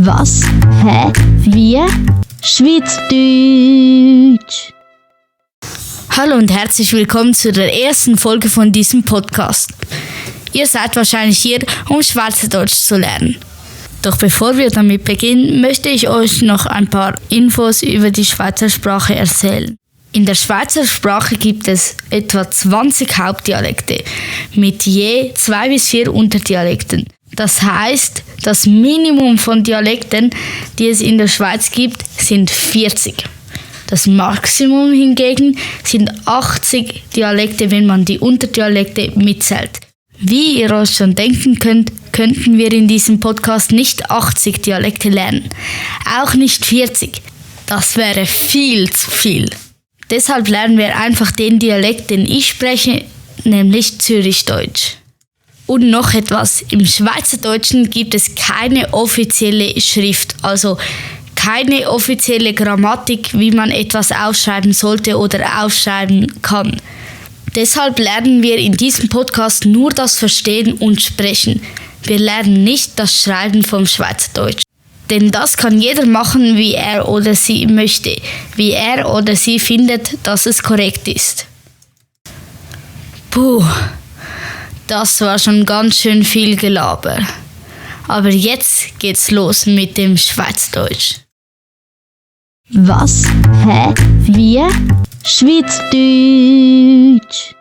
Was? Hä? Wie? Schweizerdeutsch. Hallo und herzlich willkommen zu der ersten Folge von diesem Podcast. Ihr seid wahrscheinlich hier, um Schweizerdeutsch zu lernen. Doch bevor wir damit beginnen, möchte ich euch noch ein paar Infos über die Schweizer Sprache erzählen. In der Schweizer Sprache gibt es etwa 20 Hauptdialekte mit je 2 bis 4 Unterdialekten. Das heißt, das Minimum von Dialekten, die es in der Schweiz gibt, sind 40. Das Maximum hingegen sind 80 Dialekte, wenn man die Unterdialekte mitzählt. Wie ihr euch schon denken könnt, könnten wir in diesem Podcast nicht 80 Dialekte lernen. Auch nicht 40. Das wäre viel zu viel. Deshalb lernen wir einfach den Dialekt, den ich spreche, nämlich Zürichdeutsch. Und noch etwas, im Schweizerdeutschen gibt es keine offizielle Schrift, also keine offizielle Grammatik, wie man etwas aufschreiben sollte oder aufschreiben kann. Deshalb lernen wir in diesem Podcast nur das Verstehen und Sprechen. Wir lernen nicht das Schreiben vom Schweizerdeutsch. Denn das kann jeder machen, wie er oder sie möchte, wie er oder sie findet, dass es korrekt ist. Puh, das war schon ganz schön viel Gelaber. Aber jetzt geht's los mit dem Schweizerdeutsch. Was? Hä? Wie? Schweizerdeutsch.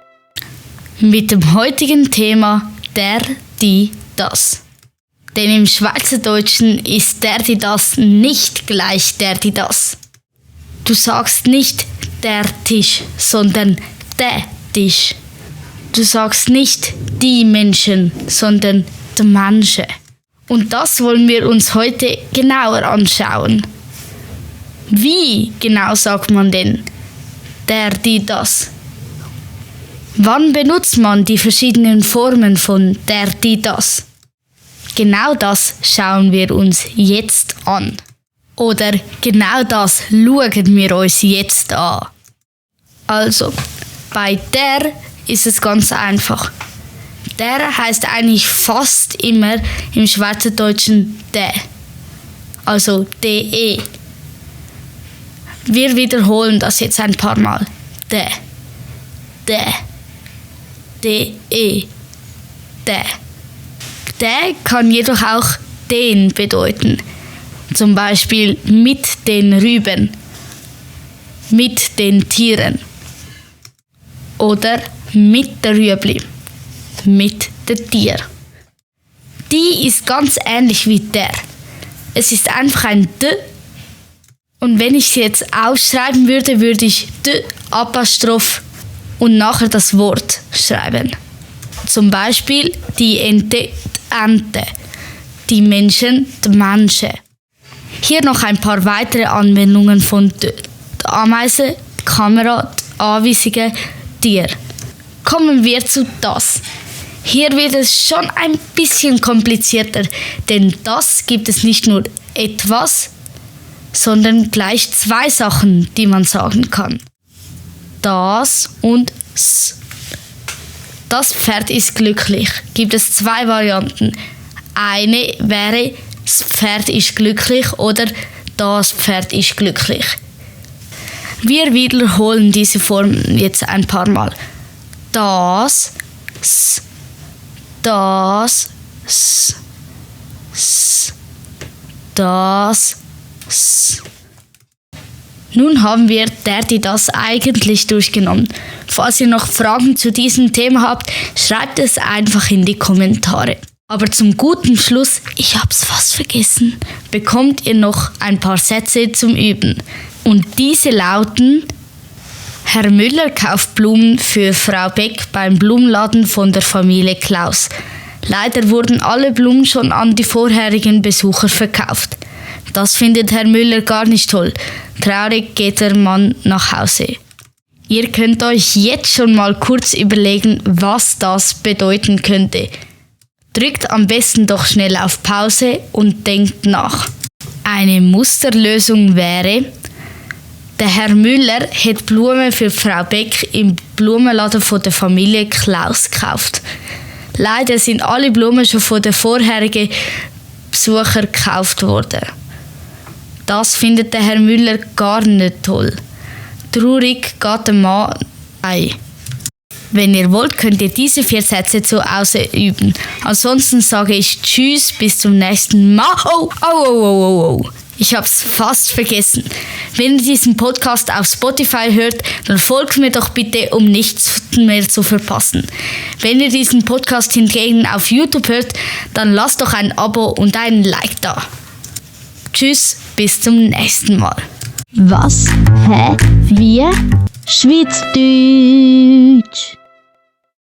Mit dem heutigen Thema der, die, das. Denn im Schweizerdeutschen ist der, die, das nicht gleich der, die, das. Du sagst nicht der Tisch, sondern der Tisch. Du sagst nicht die Menschen, sondern die Menschen. Und das wollen wir uns heute genauer anschauen. Wie genau sagt man denn der, die, das? Wann benutzt man die verschiedenen Formen von der, die, das? Genau das schauen wir uns jetzt an. Oder genau das schauen wir uns jetzt an. Also, bei der ist es ganz einfach. Der heißt eigentlich fast immer im Schweizerdeutschen de. Also de. Wir wiederholen das jetzt ein paar Mal. De. De. De. De. Der kann jedoch auch den bedeuten. Zum Beispiel mit den Rüben, mit den Tieren oder mit der Rüebli, mit dem Tier. Die ist ganz ähnlich wie der. Es ist einfach ein D. Und wenn ich sie jetzt ausschreiben würde, würde ich D Apostroph und nachher das Wort schreiben. Zum Beispiel die Ente, die Ente, die Menschen, die Menschen. Hier noch ein paar weitere Anwendungen von D. Die Ameise, die Kamera, die Anweisungen, Tier. Kommen wir zu das. Hier wird es schon ein bisschen komplizierter, denn das gibt es nicht nur etwas, sondern gleich 2 Sachen, die man sagen kann. Das und s. Das Pferd ist glücklich. Gibt es 2 Varianten. Eine wäre, das Pferd ist glücklich oder das Pferd ist glücklich. Wir wiederholen diese Formen jetzt ein paar Mal. Das, s, das, s, s, das, s. Nun haben wir der, die, das eigentlich durchgenommen. Falls ihr noch Fragen zu diesem Thema habt, schreibt es einfach in die Kommentare. Aber zum guten Schluss, ich hab's fast vergessen, bekommt ihr noch ein paar Sätze zum Üben. Und diese lauten: Herr Müller kauft Blumen für Frau Beck beim Blumenladen von der Familie Klaus. Leider wurden alle Blumen schon an die vorherigen Besucher verkauft. Das findet Herr Müller gar nicht toll. Traurig geht der Mann nach Hause. Ihr könnt euch jetzt schon mal kurz überlegen, was das bedeuten könnte. Drückt am besten doch schnell auf Pause und denkt nach. Eine Musterlösung wäre: Der Herr Müller hat Blumen für Frau Beck im Blumenladen von der Familie Klaus gekauft. Leider sind alle Blumen schon von der vorherigen Besucher gekauft worden. Das findet der Herr Müller gar nicht toll. Traurig geht der Mann ein. Wenn ihr wollt, könnt ihr diese 4 Sätze zu Hause üben. Ansonsten sage ich Tschüss, bis zum nächsten Mal. Oh. Ich hab's fast vergessen. Wenn ihr diesen Podcast auf Spotify hört, dann folgt mir doch bitte, um nichts mehr zu verpassen. Wenn ihr diesen Podcast hingegen auf YouTube hört, dann lasst doch ein Abo und einen Like da. Tschüss, bis zum nächsten Mal. Was? Hä? Wir? Schweizerdeutsch.